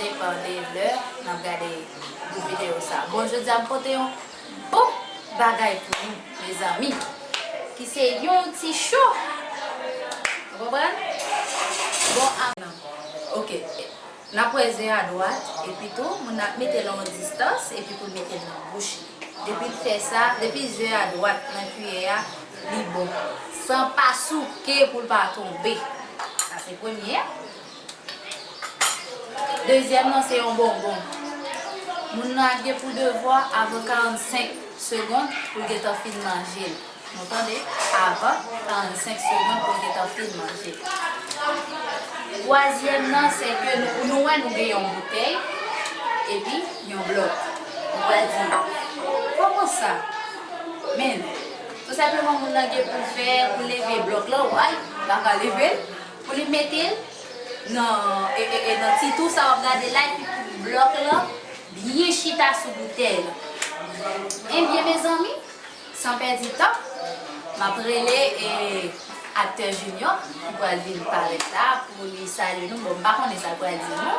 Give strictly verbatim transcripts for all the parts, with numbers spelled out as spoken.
Depan de lè n ap gade bout videyo sa. Bon, jodi a m pote yon bon bagay pou nou, mezanmi, ki se yon ti cho. Ou konprann? Bon, a, ok. N ap wè ze a dwat, epi tou, moun nan ap mete l yon distans, epi pou l mete l nan bouch li. Depi l fè sa, depi ze a dwat nan kiyè a, li bon. San pa souke pou l pa tonbe. Sa se premye a. Dezyèm nan se yon bonbon. Moun nan ap gen pou devwa avan karannsenk segonn pou l gentan fin manje l. Nou tande? Avan karannsenk segonn pou l gentan fin manje. Twazyèm nan, se ke nou, nou wè nou gen yon boutèy epi yon blòk. Nou pral di, kòman sa? Men, tou senpleman, moun nan gen pou l fè, pou l leve blòk lan, way, pa ka leve l, pou li mete l nan, e, e, e, nan ti tou sa w ap gade la, epi pou blòk lan byen chita sou boutèy lan. Ebyen, mezanmi, san pèdi tan, m ap rele, e, aktè Junior ki pral vin parèt la pou li salye nou. Bon, m pa konnen sa l pral di nou.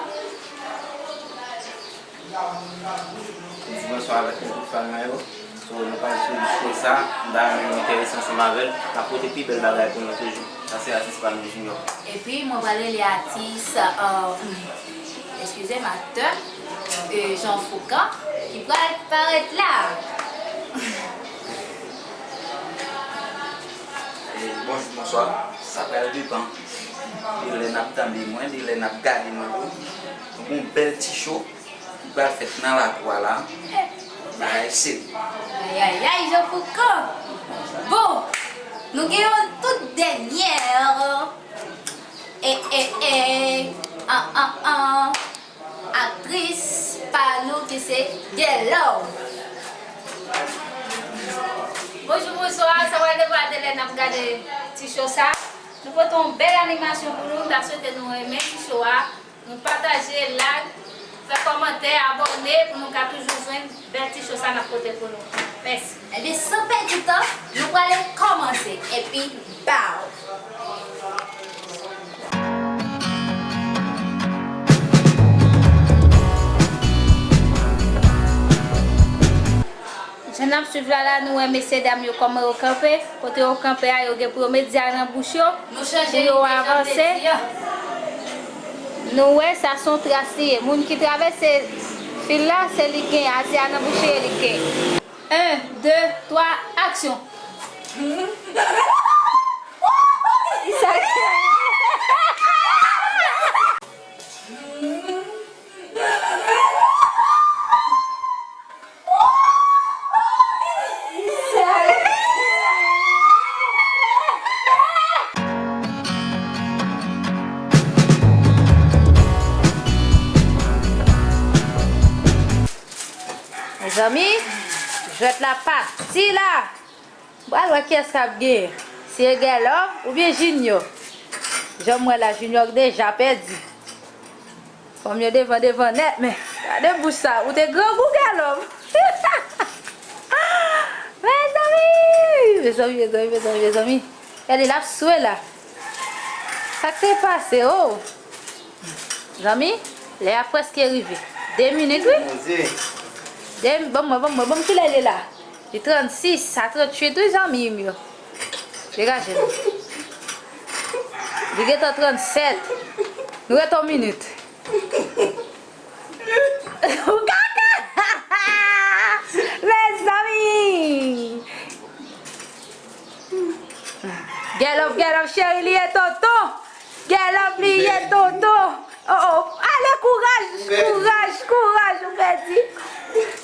Di bonswa avèk nou tout fan mwen yo. So, nou pral sou show sa, m ta renmen nou enterese ansanm avè l. N ap pote pi bèl bagay pou nou toujou. Sa se atis pa nou Junior. Epi, mwen pral rele atis, euh, eskize m, aktè, euh, Jean Foucan, ki pral parèt la. E, bonjou, bonswa. Sa pral depann de lè n ap tande mwen, de lè n ap gade mwen tou. Nou gon bèl ti show ki pral fèt nan lakou a la. Bagay serye. Ayayay, Jean Foucan. Bon, nou gen yon tout dènyè. E, e, e. An, an, an. Aktris pa nou ki se Guerlove. Bonjou, bonswa. Sa pral depann de lè n ap gade ti show sa. Nou pote yon bèl animasyon pou nou. M ta swete nou renmen ti show a. Nou pataje, like, fè kòmantè, abòne pou nou ka toujou jwenn bèl ti show sa n ap pote pou nou. Mèsi. Ebyen, san pèdi tan, nou prale kòmanse. Epi, bow! Jan n ap swiv la, la, nou wè mesye dam yo kòman yo kanpe. Kote yo kanpe a, yo gen pou yo met ze a nan bouch yo. Nou chanje pou yo ide jan m te avanse. Di a. Nou wè, sa se yon tras li ye. Moun ki travèse fil la, se li k gen. A, ze a nan bouch li ye, li k gen. En, de, twa, aksyon! Mezanmi, jwèt la pati la. M pral wè kiyès k ap genyen. Si e Guerlove oubyen Junior. Jan m wè la, Junior deja pèdi. Fanm yo devan, devan nèt, men gade bouch sa. Ou te grangou, Guerlove. Mezanmi! Mezanmi, mezanmi, mezanmi, mezanmi. Gade, l ap swe la. Sa k te pase, oh? Zanmi, lè a prèske rive. De minit, wi. Mon Dye. De, ban mwen, ban mwen, ban mwen, kilè l ye la? Li trannsis, sa tranntuit, wi, zanmi m yo. Degaje nou. Li gentan trannsèt. Nou ret yon minit. Ou kaka! Mezanmi! Guerlove, Guerlove, cheri, li ye tonton. Guerlove, li ye tonton. Oh, oh. Ale, kouraj, kouraj, kouraj, ou pèdi.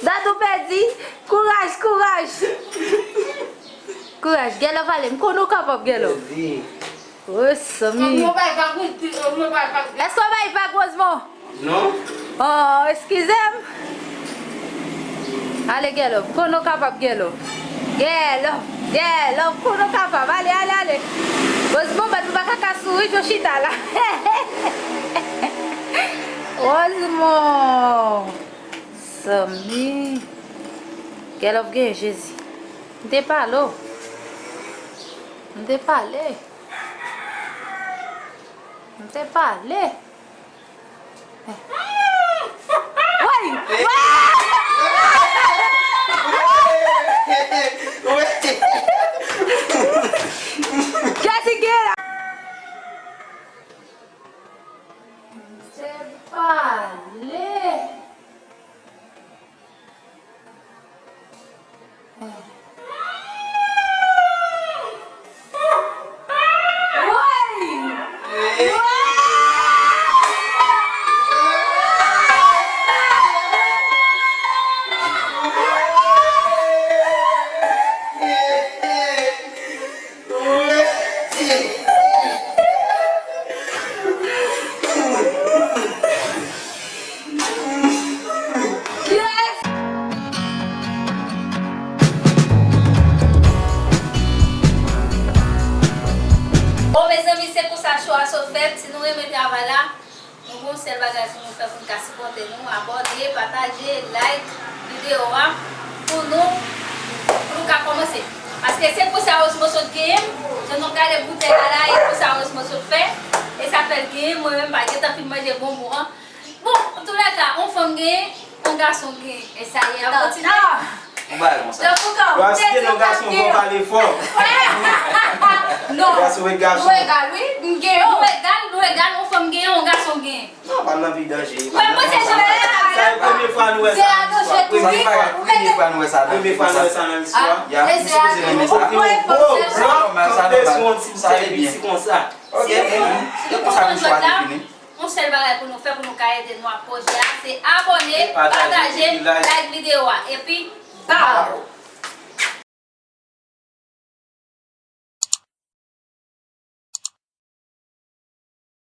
Dat ou pèdi. Kouraj, kouraj. Kouraj, Guerlove, ale. M konnen w kapab, Guerlove. Pèdi. Wè, zanmi. Èske w bay vag, Rosemond? Non. Oh, eskize m. Ale, Guerlove, konnen w kapab, Guerlove. Guerlove, Guerlove, konnen w kapab. Ale, ale, ale. Rosemond, bat pou pa kaka souri, yo chita la. Rosemond. Zanmi. Guerlove gen Jezi. M te pale w. M te pale. M te pale. Sipòte nou, abòne, pataje, like videyo a pou nou, pou nou ka kòmanse. Paske se pou sa Osmo sot genyen m, jan nou gade boutèy la la, e pou sa Osmo sot fè, e sa fè l genyen m, mwen menm pa gentan fin manje bonbon an. Bon, antoulèka, yon fanm genyen, yon gason genyen. E sa ye, ap kontinye. Yon bagay konsa. Lè foukan, lè w site non gason, fò w pale fò. Non. Gason vre gason. Nou egal, wi. M gen yon. Nou egal, nou egal, yon fanm genyen, yon gason genyen. Non, pa nan vi danje. Mwen, mwen, se jan sa ye premye fwa nou wè sa nan listwa. Premye fwa, premye fwa nou wè sa nan listwa. Premye fwa nou wè sa nan listwa. Ya, li sipoze renmen sa. Yon gwo blan kanpe sou yon ti bouch epi si konsa. Ok, bon. Se konsa ke chwa te fini. Yon sèl bagay pou nou fè pou nou ka ede nou ak pwojè a, se abòne, pataje, like videyo a. Epi, baw!